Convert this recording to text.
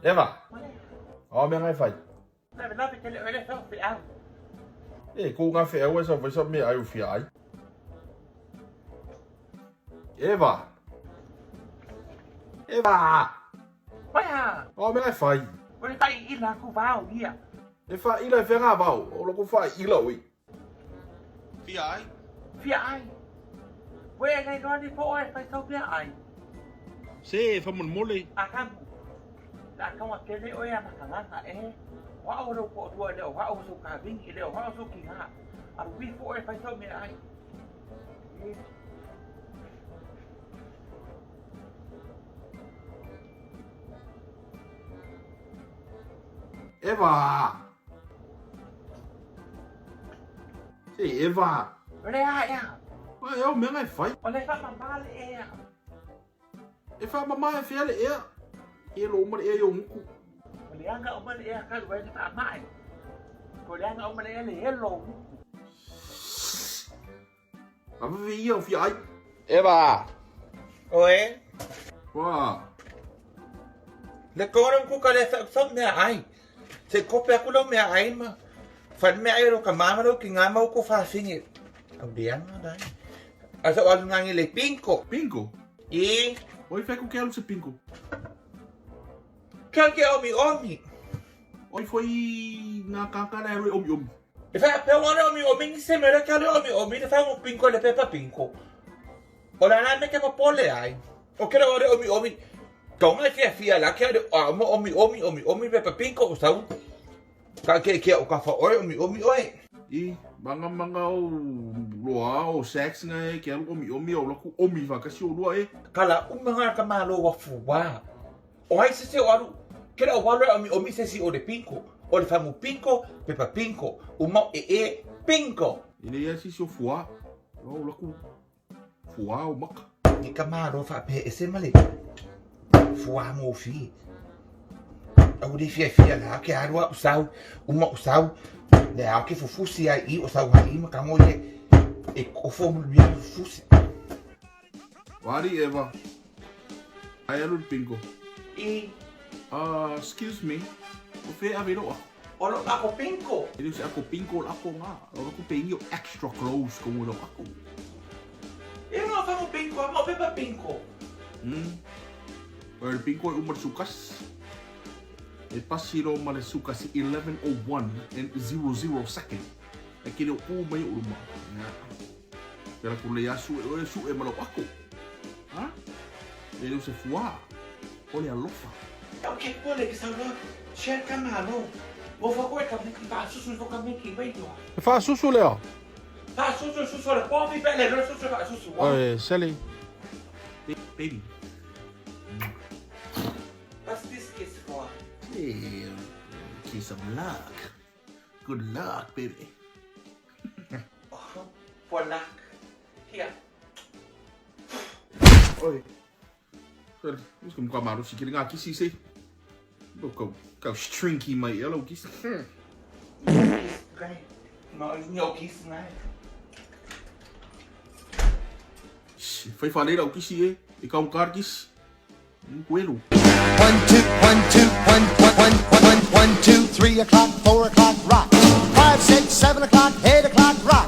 Eva. O mea ngai fai. Lave lave ke le ole sau fe au. E ku nga fe au e sau fai sa mea ai u fia ai. Eva. Eva. Wea. O mea ngai fai. O le fai ila ku vao ia. E fa ila e fea ngā vao. O loko fa ila oi. Fia ai. Fia ai. Wea ngai noa ni po e fai sau mea ai. Se, fa molemole. A kamu. La kawa kele oe a makalanga e. O ao lou po tua le o ao so ka vingi le o ao so ki ngā. A wi fo e fai sau mea ai. Eva! Se Eva! Le a ea. Ai au mea ngai fai. O le whamama le ea. E whamama e fea le ea. E lo uma le ea i o nguku. O le anga o le ea ka lue le whamai. Ko le anga o le ea le helo nguku. A vave ia o fia ai. Eva! Oe. Wa. Le kore ku ka le sa mea ai. Se kope aku lo mea ai ma. Fa mea ai ro ka mama ro ki ngā mau ko whawhingi. Au le anga dai. A sa walu ngangi le pinko. Pinko? I. Oi fai ku ke alu se pinko. Kia ke omi omi. Oi foi ngā kākara e roi omi omi. E wha pe wana omi omi ni se mera kia le omi omi le whangu pinko le pepa pinko. O la la me ke papole ai. O kera ore omi omi. Tonga fia fia la kia le mo omi omi omi omi pepa pinko o sau. Ka ke kia o ka wha ore omi omi oe. I manga manga o loa o sex nga e ke alu omi omi o laku omi whakasi o lua e. Kala umanga ka malo wa fuwa. O ai se se o alu. Kera o walo e omi omi se si o le pinko. O le whangu pinko, pepa pinko. Uma e e pinko. Ine ia sisi o fua. O laku fua o maka. Ni ka malo wha pe e se male. Fua mo fi. Au le fia fia la ke arua usau. Uma usau. Le au ke fufusi ai i usau hai ma kango ye. E kofo mu bia fufusi. Wari Eva. Ai alu pinko. I. Excuse me. O fe ave roa. O lo ako pinko. E se ako pinko la ako nga. O lo ku pengi o extra close ko lo ako. E mo fa mo pinko, mo pepa pinko. O le pinko e umar sukas. E pasiro ma le sukas 11:01 and 00 second. E kere o mai o luma. Pera ku le asu e su e malo ako. Ha? E se fua. O le alofa. O ke pole ke sau loa. Share ka malo. Mo fa koe ka meki fa susu fo ka meki wei loa. E fa susu leo. Fa susu susu le pofi pe le susu fa susu. Oi, Sally. Baby. What's this kiss for? Yeah, kiss of luck. Good luck, baby. Oh, for luck. Here. Oi. Sorry, nu ska man maru sikiri ngā kisi se. Kau kau strinky mai elo kisi. Okay. No, no kiss nai. Fai fa leira o kisi e. E kau kar kisi. Kuelu. 1 2 1 2 1 1 1 1 1 2 3 o'clock, 4 o'clock, rock. 5 6 7 o'clock, 8 o'clock, rock.